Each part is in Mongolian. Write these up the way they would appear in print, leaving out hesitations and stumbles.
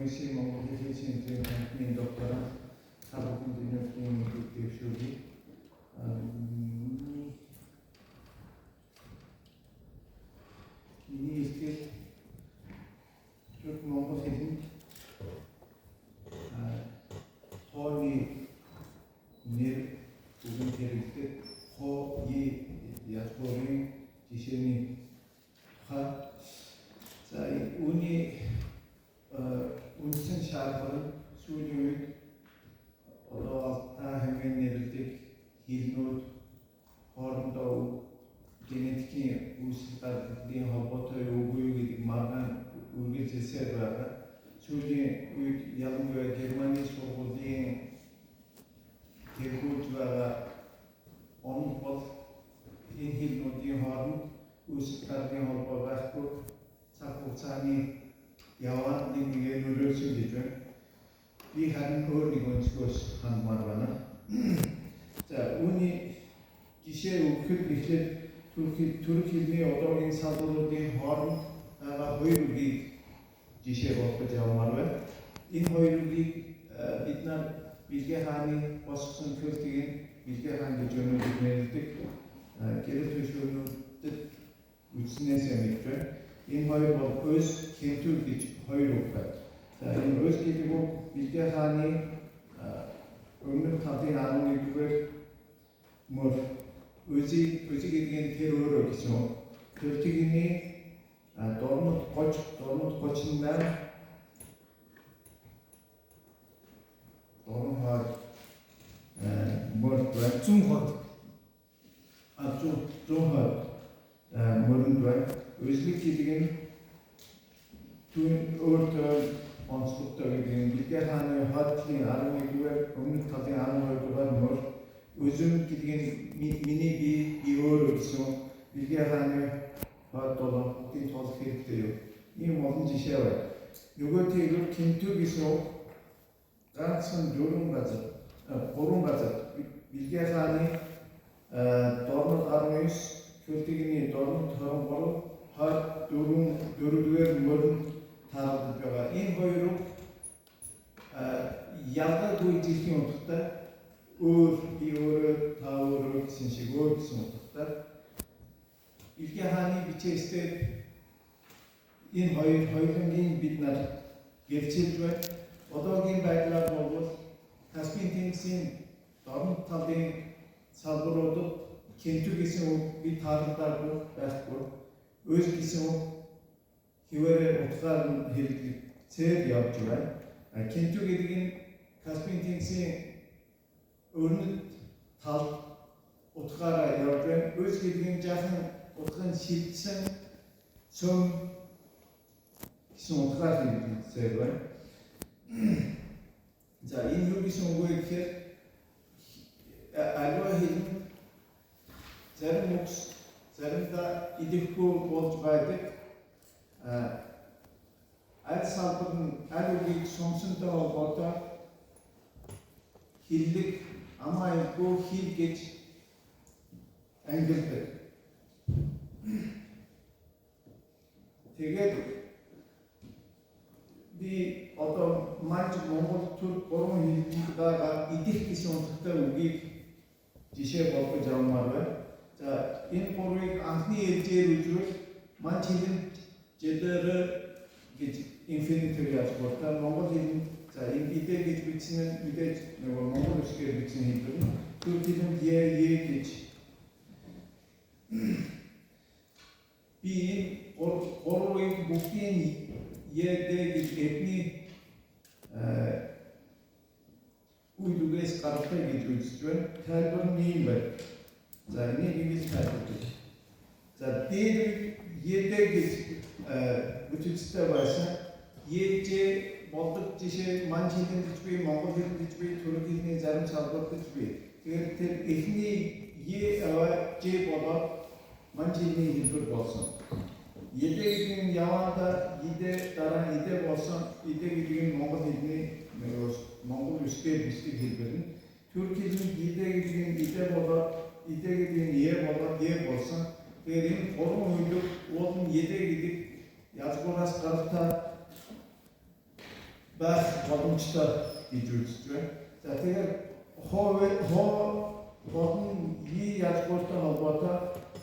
Комиссийн Монгол хэлний центрийн хамтны докторант та бүхэнд энэ өдрийн мэндийг дэвшүүлье. Миний ихтгэл Түрк Монгол хэлэнд тооны нэр үгэн хэрэглэдэг хо е язгуурын жишээний тухай. За, үүний үндсэн шаардлага нь сүүлийн үед одоо Алтай хэмээн нэрлэдэг хэлнүүд хоорондоо генетикийн үүсэл гаргалын холбоотой үгүй юу гэдэг маргаан үргэлжилсээр байгаа. Сүүлийн үед ялангуяа Германы сургуулийн тэргүүлж байгаа онол бол энэ хэлнүүдийн хооронд үүсэл гаргалын холбоо байхгүй, цаг хугацааны яваа нэг нэгээр нөлөөлсөн гэж байна. Би харин өөр нэг өнцгөөс хандмаар байна. За, үүний жишээ өгөхөд эхлээд түрк хэлний одоогийн салбаруудын хооронд байгаа хоёр үгийг жишээ болгож явмаар байна. Энэ хоёр үгийг бид нар Билгэ хааны босгосон Көлтөгийн Билгэ хаан гэж өнөөдөр нэрлэдэг гэрэл хөшөөнүүдэд үзснээсээ мэдж байна. Энэ хоёр бол өс, кентүр гэж хоёр үг байна. За, энэ өс гэдэг үг Билгэ хааны өмнөд талын 11-р мөр өзи өзи гэдэг нь тэр өөрөө гэсэн үг. Көлтөгийн дорнод 30, дорнод 38, дорн хойд мөр байна. Зүүн хойд. Зүүн хойд мөрөнд байна. Өзлөг гэдэг нь түүн өөртөө онцлогтой гэдэг нь Билгэ хааны хойд талын 11-р, өмнөд талын 12-р мөр. Өзүм гэдэг нь миний би өөрөө гэсэн үг. Билгэ хааны хойд долоо бүгдийн тоолох хэрэгтэй юу? Ийм олон жишээ байна. Нөгөө тэгвэл Кентү гэсэн үг ганцхан дөрвөн газар, гурван газар Билгэ хааны дорнод 19, Көлтөгний дорнод 23, хойд дөрөвдүгээр мөрөнд таарлаж байгаа. Энэ хоёр үг ялгаагүй жинхэнэ утгатай өөр, би өөрөө, та өөрөө гэсэн шиг өөр гэсэн утгатай. Билгэ хааны бичээстэй энэ хоёр хоёулангийн бид нар гэрчилж байна. Одоогийн байдлаар бол Каспийн тэнгисийн дорнод талын салбаруудад Кентү гэсэн үг би таарлаагүй байхгүй. Өс гэсэн үг хэвээрээ утгаар нь хэрэглэгцээр явж байна. Кентү гэдэг нь Каспийн тэнгисийн өрнөд талд утгаараа явж байна. Өс гэдэг нь жаахан утга нь шилжсэн цөм гэсэн утгаар хэрэглэгцээр байна. За, энэ юу гэсэн үг вэ гэхээр аливаа хэл нь зарим үгс заримдаа идэвхгүй болж байдаг. Аль салбар нь аль үгийг сумсантай холбоотой хэллэг амаа аюулгүй хэл гэж ангилдаг. Тэгээд би одоо манж Монгол Түрк гурван хэлний байгаа идэх гэсэн утгатай үгийг жишээ болгож авмаар байна. За, энэ гурвыг анхны ээлжээр үзвэл манж хэлэнд жэдэр гэж инфинитив язгууртай, Монгол хэлэнд за энэ идэ гэж бичсэн нь мэдээж нөгөө монгол үсгээр бичсэн хэлбэр нь, түрк хэлэнд е е гэж. Би энэ гурвыг бүгдийн е д гэж эдний үйл үгээс гаргатай гэж үзэж байна. Тайлбар нь ийм байна. За, энийг ингэж тайлбарлаж байна. За, дээр е д гэж бүтцтэй байсан. Ежэ болдог жишээ манж хэлэнд гэж би, монгол хэлэнд гэж би, түрк хэлний зарим салбарт гэж би. Тэгэхээр тэр эхний е аваа ж болоод манж хэлний хэлбэр болсон. Едэ гэдэг нь яваанда идэ дараа нь идэ болсон. Идэ гэдэг нь монгол хэлний монгол үсгээр бичдэг хэлбэр нь. Түрк хэлний идэ гэдэг нь идэ болоод идэ гэдэг нь е болоод е болсон. Тэгэхээр энэ гурван үйл уул нь едэ гэдэг язгуураас гаралтай байх боломжтой гэж үзэж байна. За, тэгэхээр хоо хоо болон и ялгууртай холбоотой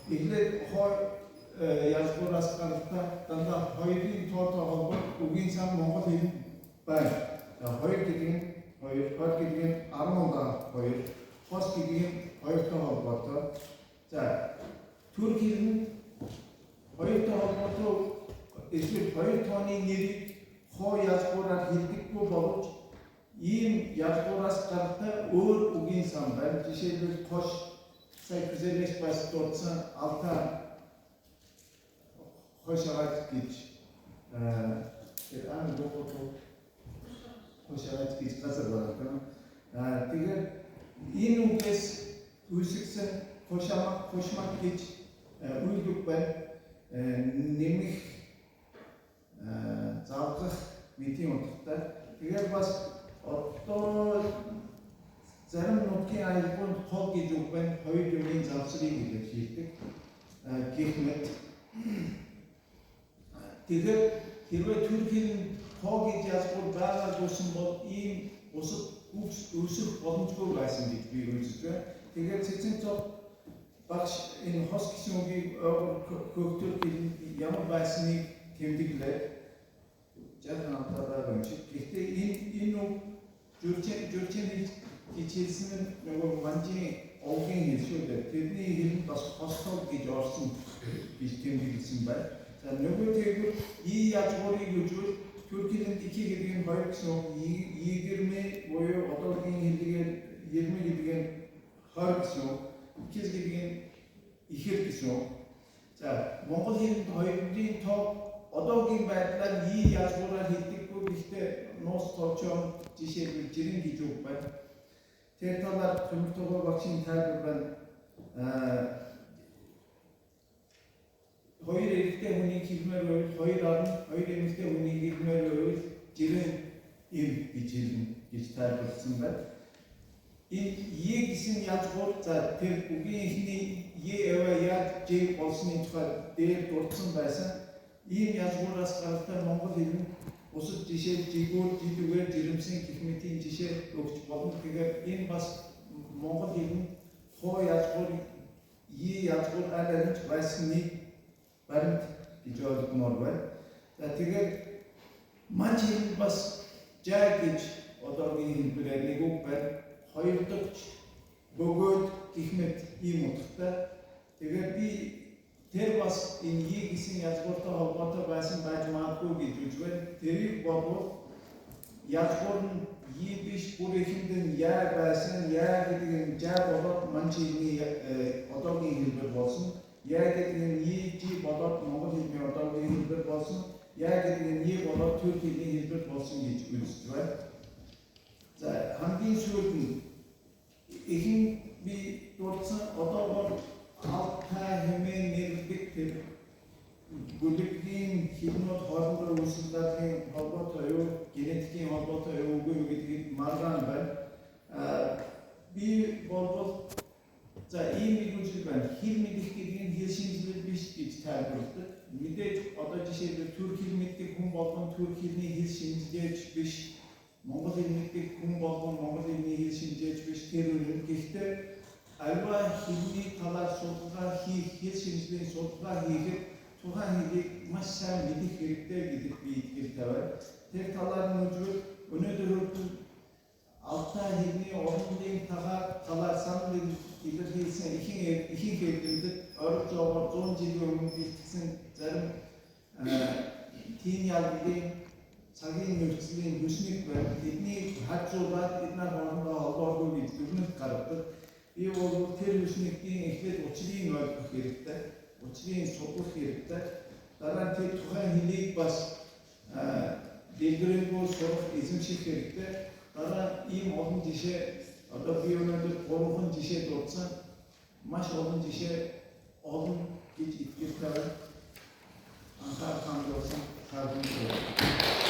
эхлээд хоо ялгуураас гаралтай дандаа хоёрын тоотой холбоо үгийн сан монгол хэлэнд байна. За, хоёр гэдэг нь хоёр, хоёр гэдэг нь 10 хоёр, хос гэдэг нь хоёртой холбоотой. За, түрк хэлэнд хоёртой холбоотой эсвэл хоёр тооны нэрийг хоо ялгуураар хэлдэггүй боловч ийм ялгуураас гаралтай өөр үгийн сан байна. Жишээлбэл, кош, сая күзэлээс бас дурдсан алтай хошаагач гэж аа дуу хошаагач гэж газар байна, тийм. Тэгэхээр энэ үгээс үүсгэсэн хошаамаг, хошмаг гэж үйл үг байна. Нэмэх, завгах мэдийн утгатай. Тэгэхээр бас одоо зарим нутгийн аялгуунд хол гэж үг байна. Хоёр юмын завсрыг илэрхийлдэг. Гэх мэт. Тэгэхээр хэрвээ түрк хэлэнд хоо гэж ялгуур байгаагүйсэн бол ийм бусад үгс үүсэх боломжгүй байсан гэж би үзэж байна. Тэгэхээр Цэцэн багш энэ хос гэсэн үгийг хөгтөр хэлэнд ямар байсныг тэмдэглээд жаахан алдаа байгаа юм шиг. Гэхдээ энэ үг жүрчин гэж хэлсэн нь нөгөө манжийн овгийн хэл шүү дээ. Тэрний хэлэнд бас хостол гэж орсон гэж тэмдэглэсэн байна. За, нөгөө тэгвэл и язгуурыг үзвэл түрк хэлэнд iki гэдэг нь хоёр гэсэн үг, yirmi буюу одоогийн хэллэгээр 20 гэдэг нь 20 гэсэн үг, ikiz гэдэг нь ихэр гэсэн үг. За, монгол хэлэнд хоёрын тоо одоогийн байдлаар и язгуураар хэлдэггүй, гэхдээ нуус товчон жишээлбэл жирэн гэж үг байна. Тэр талаар Түмэртогоо багшийн тайлбар байна. Хоёр эрэгтэй хүнийг хэлмээр байвал хоёр арна, хоёр эмэгтэй хүнийг хэлмээр байвал жирэн эм гэж хэлнэ гэж тайлбарласан байна. Энэ е гэсэн язгуур, за, тэр үгийн эхний е эва яаж ж болсны тухай дээр дурдсан байсан. Ийм язгуураас гаралтай монгол хэлэнд бусад жишээ жигүүр, жидүгээр, жирэмсэн гэх мэтийн жишээ өгч болно. Тэгэхээр энэ бас монгол хэлэнд хоо язгуур, е язгуур аль аль нь байсныг баримт гэж ойлгомоор байна. За, тэгээд манж хэлэнд бас жаа гэж одоогийн хэлбэрээр нэг үг байна. Хоёр дахь бөгөөд гэх мэт ийм утгатай. Тэгээд би тэр бас энэ е гэсэн язгууртай холбоотой байсан байж магадгүй гэж үзэж байна. Тэрийг бодвол язгуур нь е биш, бүр эхэнд нь яа байсан, яа гэдэг нь жаа болоод манж хэлний одоогийн хэлбэр болсон. Яа гэдэг нь е жи болоод монгол хэлний одоогийн хэлбэр болсон. Яа гэдэг нь е болоод түрк хэлний хэлбэр болсон гэж үзэж байна. За, хамгийн сүүлд нь эхэн би дурдсан одоогоор алтай хэмээн нэрлэдэг тэр бүлгийн хэлнүүд хоорондоо үүсэл холбоотой юу, генетикийн холбоотой юу, үгүй юу гэдгийг маргаан байна. Би болбол, за, ийм нэг үзэл байна. Хэл мэдэх гэдэг нь хэл шинжлэл биш гэж тайлбарладаг. Мэдээж одоо жишээлбэл түрк хэл мэддэг хүн болгон түрк хэлний хэл шинжилгээч биш. Монгол хэл мэддэг хүн болгон монгол хэлний хэл шинжээч биш, тэр үнэн. Гэхдээ аливаа хэлний талаар судалгаа хийх, хэл шинжилгээний судалгаа хийхэд тухайн хэлийг маш сайн мэдэх хэрэгтэй гэдэгт би итгэл тавиа. Тэр талаар нь үзвэл өнөөдөр хүртэл алтай хэлний орнуудын талаар санал илэрхийлсэн ихэнх эрдэмтэд ойролцоогоор 100 жилийн өмнө бэлтгэсэн зарим тийм ялгын цагийн нөхцөлийн хүснэг байна. Тэднийг хажуулаад эд нар хоорондоо холбооргүй гэж дүгнэлт гаргадаг. Би бол тэр хүснэгтийн эхлээд учрыг ойлгох хэрэгтэй. Учрыг судлах хэрэгтэй. Дараа нь тэр тухайн хэлийг бас дэлгэрэнгүй сурах, эзэмших хэрэгтэй. Дараа ийм олон жишээ, одоо би өнөөдөр 3 жишээ дурдсан. Маш олон жишээ олон гэж итгэл тавина. Анхаарал хандуулсан та бүхэнд.